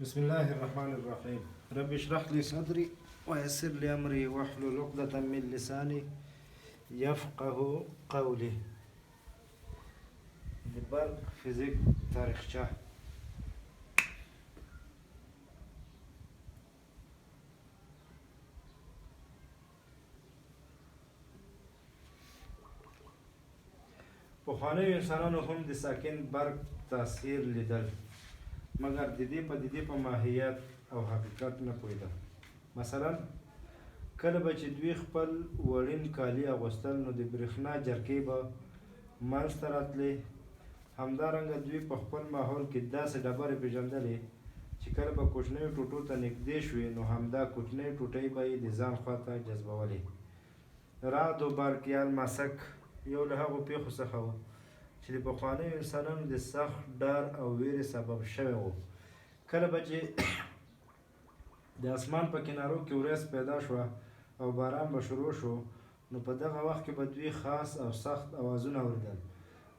بسم الله الرحمن الرحيم رب اشرح لي صدري ويسر لي أمري واحلل عقدة من لساني يفقه قولي. د برق فزیک تاریخچه. پخوانیو انسانانو هم د ساکن برق تاثیر لیدل، مګر د دې پدیدې په ماهیت او حقیقت نه پوهېدل. مثلا کله به چې دوی خپل وړین کالي اغوستل نو د برېښنا جرکې به منځ ته راتلې. همدارنګه دوی په خپل ماحول کې داسې ډبرې پېژندلې چې کله به کوچنیو ټوټو ته نږدې شوې نو همدا کوچنۍ ټوټې به یې د ځان خواته جذبولې. رعد و برق یا الماسک یو له هغو پېښو څخه و چې د پخوانیو انسانانو د سخت ډار او وېرې سبب شوی و. کله به چې د اسمان په کنارو کې ورېځ پیدا شوه او باران به شروع شو نو په دغه وخت کې به دوی خاص او سخت اوازونه اورېدل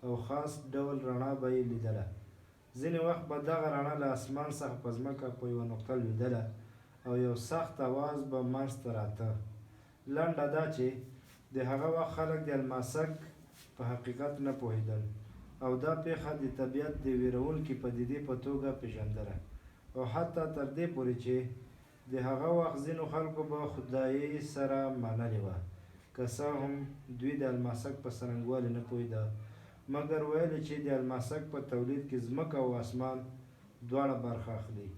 او خاص ډول رڼا به یې لیدله. ځینې وخت به دغه رڼا له اسمان څخه په ځمکه په یوه نقطه لوېدله او یو سخت اواز به منځ ته راته. لنډه دا چې د هغه وخت خلک د الماسک په حقیقت نه پوهېدل او دا پېښه د طبیعت د وېروونکې پدیدې په توګه پېژندله او حتی تر دې پورې چې د هغه وخت ځینو خلکو به خدایي سره منلې وه. که څه هم دوی د الماسک په څرنګوالي نه پوهېده، مګر ویل یې چې د الماسک په تولید کې ځمکه او اسمان دواړه برخه اخلي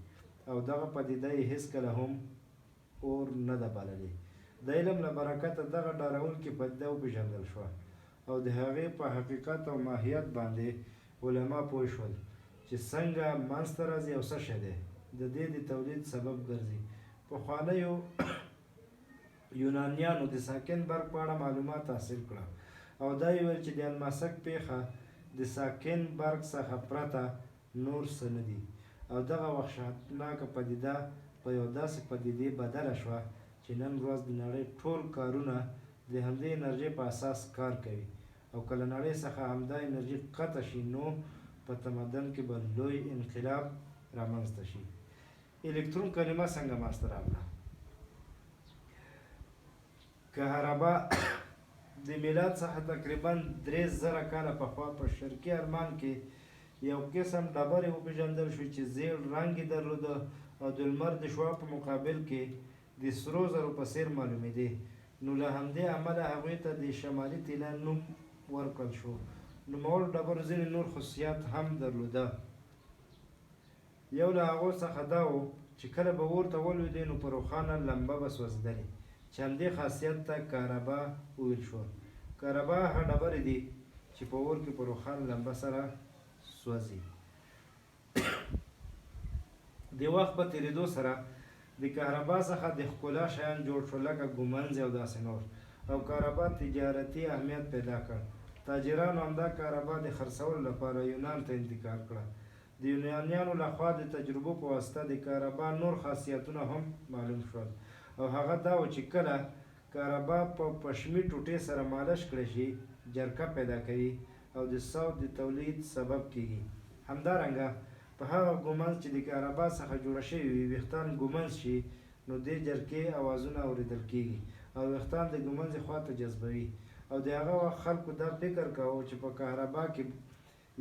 او دغه پدیده یې هېڅکله هم اور نه ده بللې. د علم له برکته دغه ډارونکې پدیده وپېژندل شوه او د هغې په حقیقت او ماهیت باندې علما پوه شول چې څنګه منځ ته راځي او څه شی دی د دې د تولید سبب ګرځي. پخوانیو یونانیانو د ساکن برق په اړه معلومات حاصل کړه او دا یې ویل چې د الماسک پېښه د ساکن برق څخه پرته نور څه نه دي او دغه وحشتناکه پدیده په یو داسې پدیدې بدله شوه چې نن ورځ د نړۍ ټول کارونه د همدې انرژۍ په اساس کار کوي او که له نړۍ څخه همدا انرژي قطع شي نو په تمدن کې به لوی انقلاب رامنځته شي. الکترون کلمه څنګه منځته راغله؟ کهربا د میلاد څخه تقریبا 3000 کاله پخوا په شرقي آلمان کې یو قسم ډبرې وپیژندل شوې چې زیړ رنګ یې درلوده او د لمر د شعاع په مقابل کې د سرو زرو په څیر معلومیدې، نو له همدې امله هغوی ته د شمالي طلا نوم ورکړل شو. نوموړو ډبرو ځینې نور خصوصیات هم درلوده. یو له هغو څخه دا و چې کله به اور ته ولوېدې نو په روښانه لمبه به سوځېدلې چې همدې خاصیت ته کهربا وویل شوه. کهربا هغه ډبرې دي چې په اور کې په روښانه لمبه سره سوځي. د وخت په تېرېدو سره د کهربا څخه د ښکلا شیان جوړ شول لکه ګومنځې او داسې نور او کهربا تجارتي اهمیت پیدا کړ. تاجرانو همدا کهربا د خرڅولو لپاره یونان ته انتقال کړه. د یونانیانو له خوا د تجربو په واسطه د کهربا نور خاصیتونه هم معلوم شول او هغه دا و چې کله کهربا په پشمي ټوټې سره مالش کړی شي جرکه پیدا کوي او د صوت د تولید سبب کیږي. همدارنګه په هغه ګومنځ چې د کهربا څخه جوړه شوې وي ویښتان ګومنځ شي نو دې جرکې اوازونه اوریدل کیږي او ویښتان د ګومنځې خواته جذبوي او د هغه وخت خلکو دا فکر کاوه چې په کهربا کې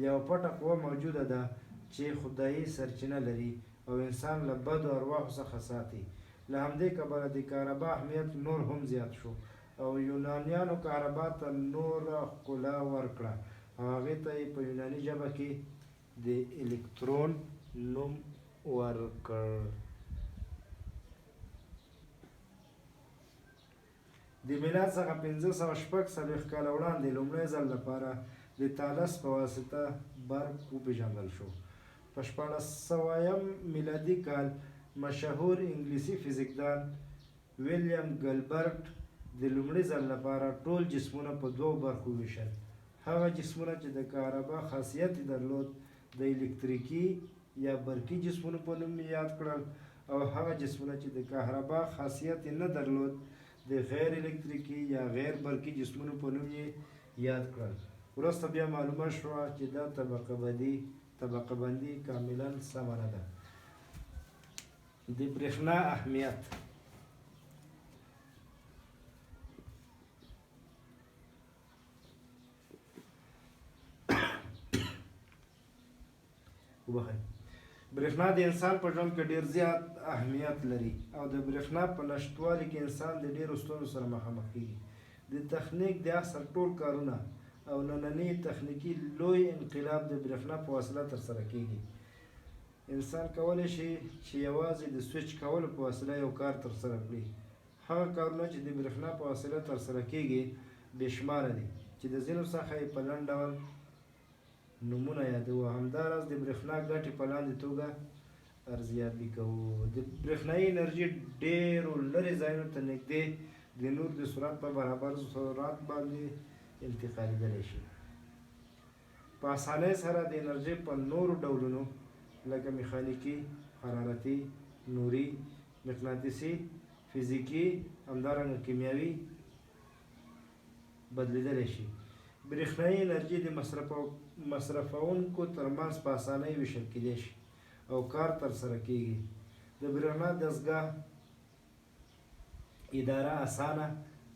یوه پټه قوه موجوده ده چې خدایي سرچینه لري او انسان له بدو ارواحو څخه ساتي. له همدې کبله د کهربا اهمیت نور هم زیات شو او یونانیانو کهربا ته نوره ښکلا ورکړه او هغې ته یې په یوناني ژبه کې د الکترون نوم ورکړ. د میلاد څخه 546 کاله وړاندې لومړی ځل لپاره د تالس په واسطه برق وپیژندل شو. په شپاړس سویم میلادي کال مشهور انګلیسي فزیکدان ویلیم ګلبرټ د لومړي ځل لپاره ټول جسمونه په دوو برخو وویشل، هغه جسمونه چې د کهربا خاصیت یې درلود د الکتریکي یا برقي جسمونو په نوم یې یاد کړل او هغه جسمونه چې د کهربا خاصیت یې نه درلود د غیر الکتریکي یا غیر برقي جسمونو په نوم یې یاد کړل. وروسته بیا معلومه شوه چې دا طبقه بندي کاملا سمه نه ده. د برېښنا اهمیت. وبخښئ. برېښنا د انسان په ژوند کې ډېر زیات اهمیت لري او د برېښنا په نشتوالي کې انسان د ډېرو ستونزو سره مخامخ کېږي. د تخنیک د عصر ټول کارونه او نننی تخنیکي لوی انقلاب د برېښنا په وسیله ترسره کېږي. انسان کولی شي چې یوازې د سویچ کولو په وسیله یو کار ترسره کړي. هغه کارونه چې د برېښنا په وسیله ترسره کېږي بې شماره دي چې د ځینو څخه یې په لنډ ډول نومونه یادوو. همداراز د برېښنا ګټې په لاندې توګه ارزیابي کوو. د برېښنايي انرژي ډېرو لرې ځایونو ته نږدې د نور د سرعت په برابر سرعت باندې انتقالېدلی شي. په اسانۍ سره د انرژۍ په نورو ډولونو لکه میخانیکي، حرارتي، نوري، مقناطیسي، فزیکي، همدارنګه کیمیاوي بدلېدلی شي. برېښنايي انرژي د مصرفوونکو ترمنځ په اسانۍ وېشل کېدای شي او کار ترسره کېږي. د برېښنا دستګاه اداره اسانه،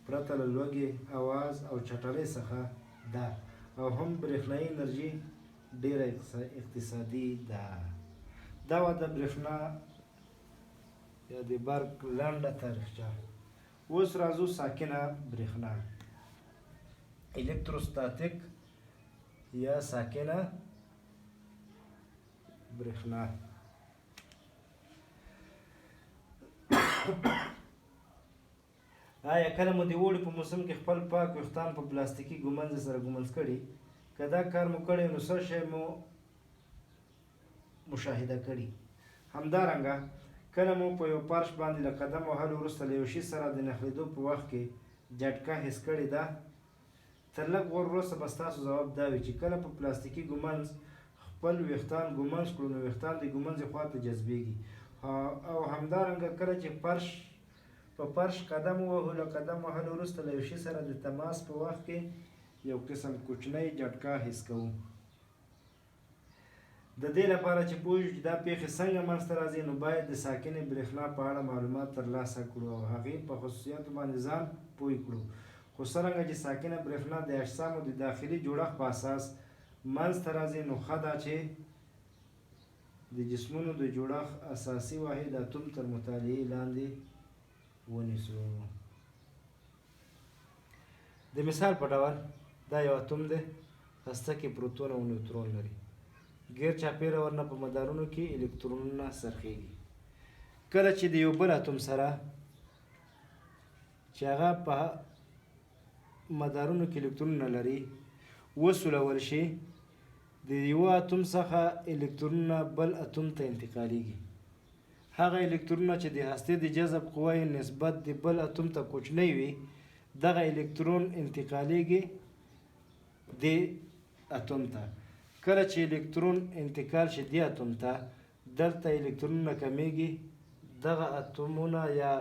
پرته له لوږې، اواز او چټلۍ څخه ده او هم برېښنايي انرژي ډېره اقتصادي ده. دا وه د برېښنا یا د برق لنډه تاریخچه. اوس راځو ساکنه برېښنا، الکتروستاتیک یا ساکنه برېښنا. آیا کله مو د اوړي په موسم کې خپل پاک ویښتان په پلاستیکي ګومنځې سره ګومنځ کړي؟ که دا کار مو کړی نو څه شی مو مشاهده کړي؟ همدارنګه کله مو په یو فرش باندې له قدم وهلو وروسته له یو شي سره د نښلېدو په وخت کې جټکه حس کړې ده؟ تر لږ غور وروسته به ستاسو ځواب دا وي چې کله په پلاستیکي ګومنځ خپل ویښتان ګومنځ کړو نو ویښتان د ګومنځې خوا ته جذبیږي او همدارنګه کله چې فرش په فرش قدم ووهو له قدم وهلو وروسته له یو شي سره د تماس په وخت کې یو قسم کوچنۍ جټکا حس کوو. د دې لپاره چې پوه شو چې دا پېښې څنګه منځ ته راځي نو باید د ساکنې برېښنا په اړه معلومات تر لاسه کړو او هغې په خصوصیاتو باندې ځان پوه کړو. خو څرنګه چې ساکنه برېښنا د اجسامو د داخلي جوړښت په اساس منځ ته راځي نو ښه ده چې د جسمونو د جوړښت اساسي واحد اتوم تر مطالعې لاندې ونیسو. د مثال په ډول دا یو اتوم دی، هسته کې پروتون او نیوترون لري. ګیر چاپیره ورنه په مدارونو کې الکترونونه څرخیږي. کله چې د یو بل اتوم سره چې هغه په مدارونو کې الکترونونه لري وسولول شي، د یوه اتوم څخه الکترونونه بل اتوم ته انتقالیږي. هغه الکترونونه چې د هستې د جذب قوه یې نسبت د بل اتوم ته کوچنۍ وي، دغه الکترون انتقالیږي دې اتوم ته. کله چې الکترون انتقال شي دې اتوم ته، دلته الکترونونه کمیږي، دغه اتومونه یا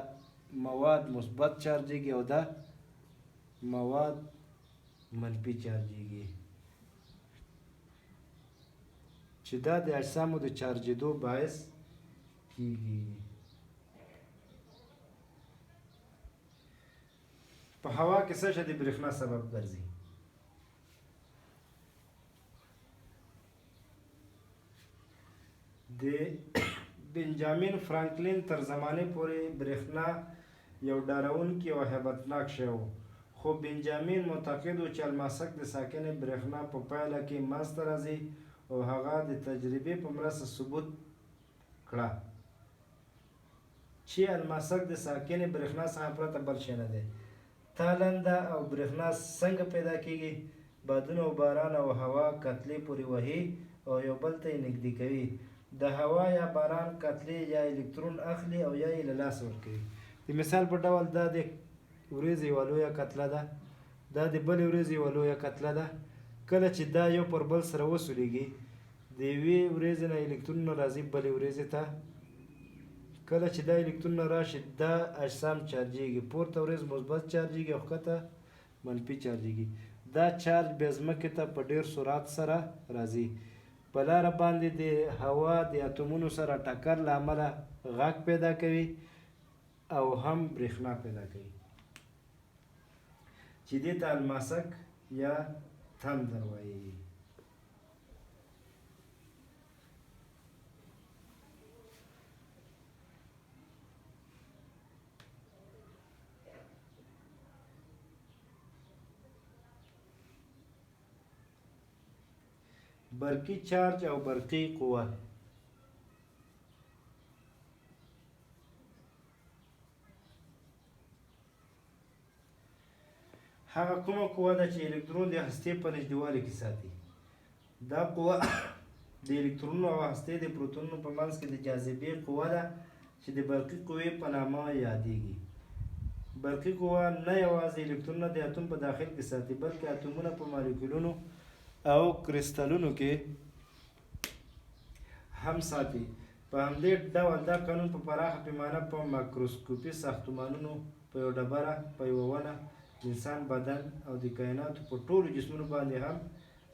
مواد مثبت چارجیږي او دا مواد منفي چارجیږي، چې دا د اجسامو د چارجیدو باعث کیږي. په هوا کې څه شی د برېښنا سبب ګرځي؟ د بنجامین فرانکلین تر زمانې پورې برېښنا یو ډارونکی او هیبتناک شی و، خو بنجامین معتقد و چې الماسک د ساکنې برېښنا په پایله کې منځته راځي او هغه د تجربې په مرسته ثبوت کړه چې الماسک د ساکنې برېښنا څخه پرته بل شی نه دی. تالنده او برېښنا څنګه پیدا کېږي؟ بادونه او باران او هوا کتلې پورې وهي او یو بل ته یې نږدې کوي. د هوا یا باران کتلې یا الکترون اخلي او یا یې له لاسه ورکوي. د مثال په ډول دا د ورېځې یوه لویه کتله ده، دا د بلې ورېځې یوه لویه کتله ده. کله چې دا یو پر بل سره وسولېږي، د یوې ورېځې نه الکترونونه راځي بلې ورېځې ته. کله چې دا الکترونونه راشي، دا اجسام چارجېږي. پورته ورېځ مثبت چارجېږي او ښکته منفي چارجېږي. دا چارج بیا ځمکې ته په ډېر سرعت سره راځي. په لاره باندې د هوا د اتومونو سره ټکر له امله غږ پیدا کوي او هم برېښنا پیدا کوي چې دې ته الماسک یا تندر وایي. برقي چارج او برقي قوه. هغه کومه قوه ده چې الکترون د هستې په نږدېوالي کې ساتي. دا قوه د الکترونونو او هستې د پروتونونو په منځ کې د جاذبې قوه ده چې د برقي قوې په نامه یادېږي. برقي قوه نه یوازې الکترونونه د اتوم په داخل کې ساتي، بلکې اتومونه په مالیکولونو او کریستالونو کې هم ساتي. په همدې ډول دا قانون په پراخه پیمانه په ماکروسکوپي ساختمانونو، په یوه ډبره، په یوه ونه، د انسان بدن او د کایناتو په ټولو جسمونو باندې هم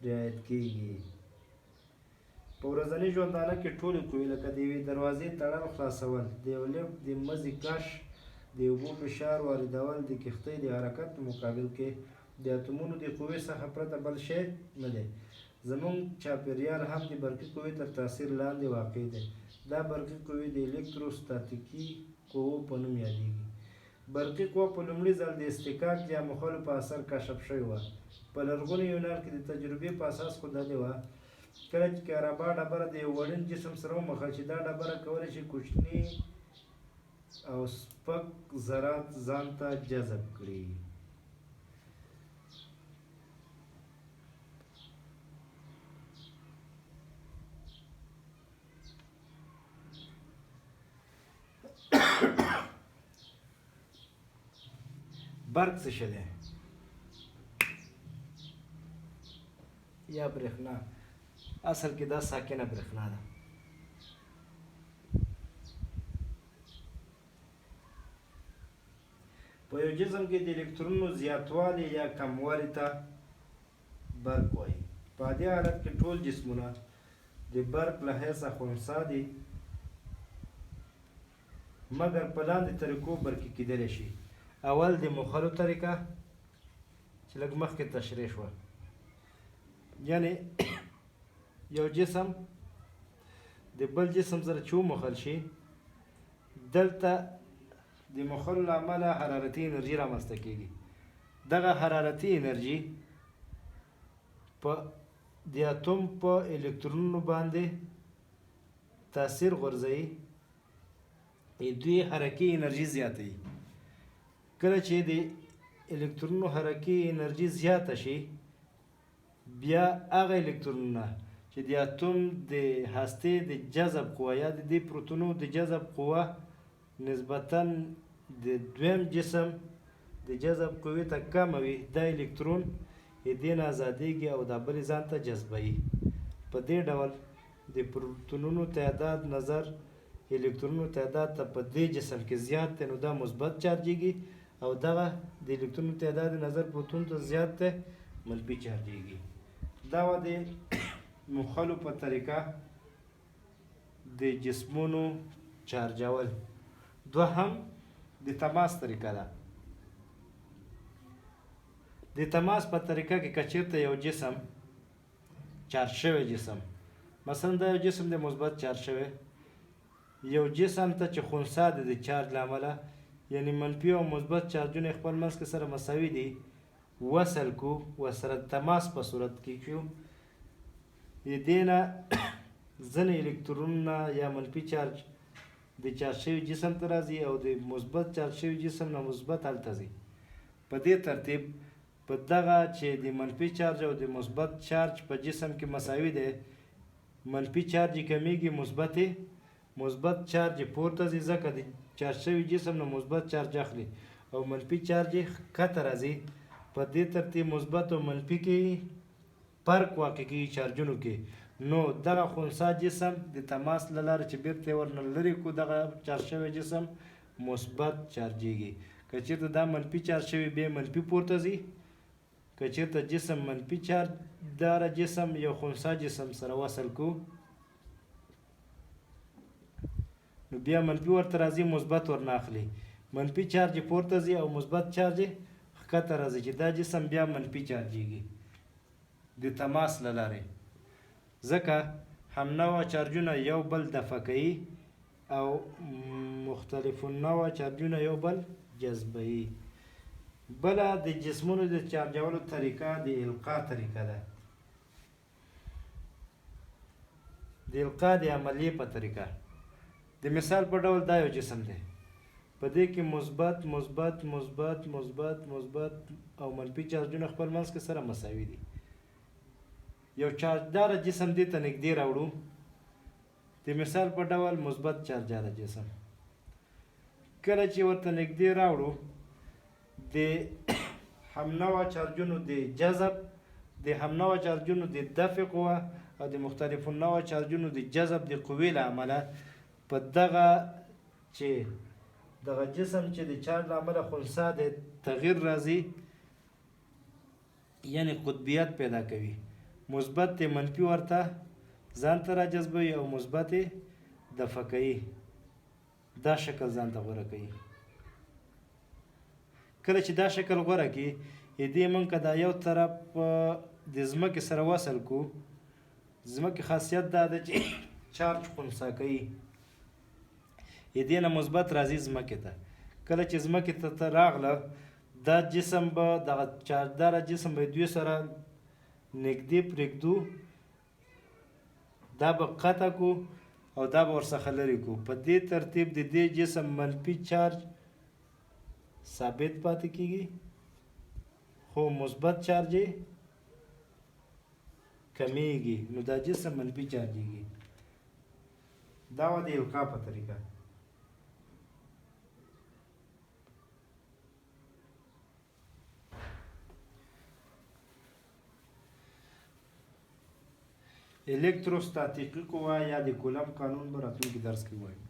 رعایت کیږي. په ورځني ژوندانه کې ټولې قوې لکه د یوې دروازې تړل خلاصول، د یو لفټ د مزي کش، د اوبو فشار واردول، د کښتۍ د حرکت په مقابل کې د اتومونو د قوې څخه پرته بل شی نه دی. زموږ چاپیریال هم د برقي قوې تر تاثیر لاندې واقع دی. دا برقي قوې د الکتروستاتیکي قوو په نوم یادیږي. برقي قوه په لومړي ځل د اصطکاک یا موښلو په اثر کشف شوې وه. په لرغوني یونان کې د تجربې په اساس ښودلې وه کله چې کهربا ډبره د یو وړین جسم سره وموښل چې دا ډبره کولی شي کوچني او سپک ذرات ځان ته جذب کړي. برق څه شی دی یا برېښنا؟ اصل کې دا ساکنه برېښنا ده. په یو جسم کې د الکترونونو زیاتوالی یا کموالی ته برق وایي. په عادي حالت کې ټول جسمونه د برق له حیثه خنثی دي، مګر په لاندې طریقو برقي کیدلی شي. اول د موښلو طریقه چې لږ مخکې تشریح شوه، یعنی یو جسم د بل جسم سره چې وموښل شي، دلته د موښلو له امله حرارتي انرژي رامنځته کیږي. دغه حرارتي انرژي په د اتوم په الکترونونو باندې تاثیر غورځوي، دوی حرکي انرژي زیاتوي. کله چې د الکترونونو حرکي انرژي زیاته شي، بیا هغه الکترونونه چې د اتوم د هستې د جذب قوه یا د دې پروتونو د جذب قوه نسبتاً د دویم جسم د جذب قوې ته کمه وي، دا الکترون یې دې نه ازادېږي او دا بل یې ځان ته جذبوي. په دې ډول د پروتونونو تعداد نظر الکترونونو تعداد ته په دې جسم کې زیات دی، نو دا مثبت چارجېږي او دغه د الکترونونو تعداد نظر پروتون ته زیات دی، منفي چارجېږي. دا وه د موښلو په طریقه د جسمونو چارجول. دوهم د تماس طریقه ده. د تماس په طریقه کې که چیرته یو جسم چارج شوی جسم، مثلا دا یو جسم د مثبت چارج شوی یو جسم ته چې خنثی دی د چارج له امله، یعنی منفي او مثبت چارجونه خپل منځ کې سره مساوي دي، وصل کو ورسره تماس په صورت کې کیو د دې نه ځینې الکترونونه یا منفي چارج د چارج شوي جسم ته راځي او د مثبت چارج شوي جسم نه مثبت هلته ځي. په دې ترتیب په دغه چې د منفي چارج او د مثبت چارج په جسم کې مساوي دی، منفي چارج یې کمیږي، مثبت یې مثبت چارج یې پورته ځي، ځکه د چارج شوي جسم نه مثبت چارج اخلي او منفي چارج یې ښکته راځي. په دې ترتیب مثبت او منفي کې فرق واقع کیږي چارجونو کې، نو دغه خنثی جسم د تماس له لارې چې بیرته یې ورنه لرې کړو، دغه چارج شوی جسم مثبت چارجیږي. که چیرته دا منفي چارج شوی، بیا منفي پورته ځي، که چېرته جسم منفي چارج داره جسم یو خنثی جسم سره وصل کو، نو بیا منفي ورته راځي، مثبت ورنه اخلي. منفي چارج یې پورته ځي او مثبت چارج یې ښکته راځي، چې دا جسم بیا منفي چارجیږي د تماس له لارې، ځکه همنوع چارجونه یو بل دفع کوي او مختلف النوع چارجونه یو بل جذبوي. بله د جسمونو د چارجولو طریقه د القا طریقه ده، د القا د عملیې په طریقه. د مثال په ډول دا یو جسم دی، په دې کې مثبت، مثبت، مثبت، مثبت، مثبت او منفي چارجونه خپل منځ کې سره مساوي دي. یو چارجدار جسم دې ته نږدې راوړو، د مثال په ډول مثبت چارجدار جسم کله چې ورته نږدې راوړو، د همنوع چارجونو د جذب، د همنوع چارجونو د دفع قوه او د مختلف النوع چارجونو د جذب د قوې له امله په دغه چې دغه جسم چې د چارج له امله خنثی د تغییر راځي، یعنی قطبیت پیدا کوي. مثبت ته منفي ورته ځان ته راجذبوي او مثبت دفع کوي، دا شکل ځان ته غوره کوي. کله چې دا شکل غوره کړي، دې مونږ که دا یو طرف د ځمکې سره وصل کو، ځمکې خاصیت دا ده چې چارج خنثی کوي، دې نه مثبت راځي ځمکې ته. کله چې ځمکې ته راغله، دا جسم به دغه چارجداره جسم به دوی سره نږدې پرېږدو، دا به قطع کو او دا به ورڅخه لرې کو. په دې ترتیب د دې جسم منفي چارج ثابت پاتې کیږي، خو مثبت چارج یې کمیږي، نو دا جسم منفي چارجیږي. دا وه د القا په طریقه. الکتروستاتیکي قوه یا د کولم قانون به راتلونکي درس کې وایو.